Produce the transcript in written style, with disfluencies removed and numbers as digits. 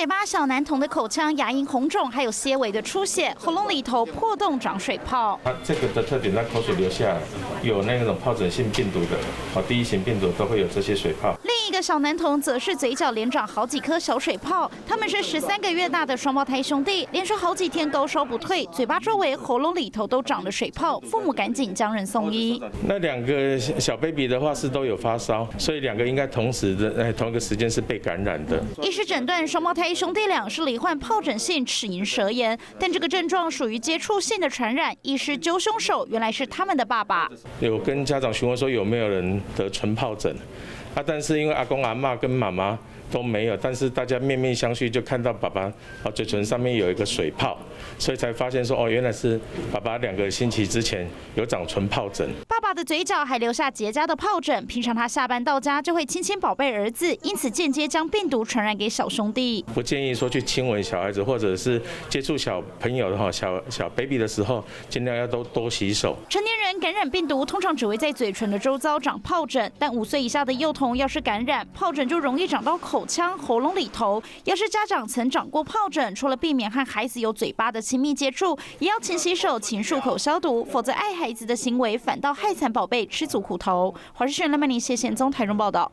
嘴巴小男童的口腔、牙齦紅腫，還有些微的出血，喉嚨裡頭破洞長水泡。它這個的特點，那口水流下來，有那種疱疹性病毒的，哦，第一型病毒都會有這些水泡。另一個小男童則是嘴角連長好幾顆小水泡，他們是13個月大的雙胞胎兄弟，連續好幾天高燒不退，嘴巴周圍、喉嚨裡頭都長了水泡，父母趕緊將人送醫。那兩個小 baby 的話是都有發燒，所以兩個應該同時的，同一個時間是被感染的。醫師診斷雙胞胎兄弟倆是罹患疱疹性齒齦舌炎，但這個症狀屬於接觸性的傳染。醫師揪兇手，原來是他們的爸爸。有跟家長詢問說有沒有人得唇疱疹，啊，但是因為阿公阿嬤跟媽媽都沒有，但是大家面面相覷，就看到爸爸啊嘴唇上面有一個水泡，所以才發現說哦，原來是爸爸2個星期之前有長唇疱疹。爸爸的嘴角還留下結痂的疱疹，平常他下班到家就會親親寶貝兒子，因此間接將病毒傳染給小兄弟。不建議說去親吻小孩子，或者是接觸小朋友的哈小小 baby 的時候，盡量要都多洗手。成年人感染病毒通常只會在嘴唇的周遭長疱疹，但5歲以下的幼童要是感染疱疹，就容易長到口腔、喉嚨裡頭。要是家長曾長過疱疹，除了避免和孩子有嘴巴的親密接觸，也要勤洗手、勤漱口消毒，否則愛孩子的行為反倒害慘寶貝，吃足苦頭。華視新聞賴曼玲、謝賢宗台中報道。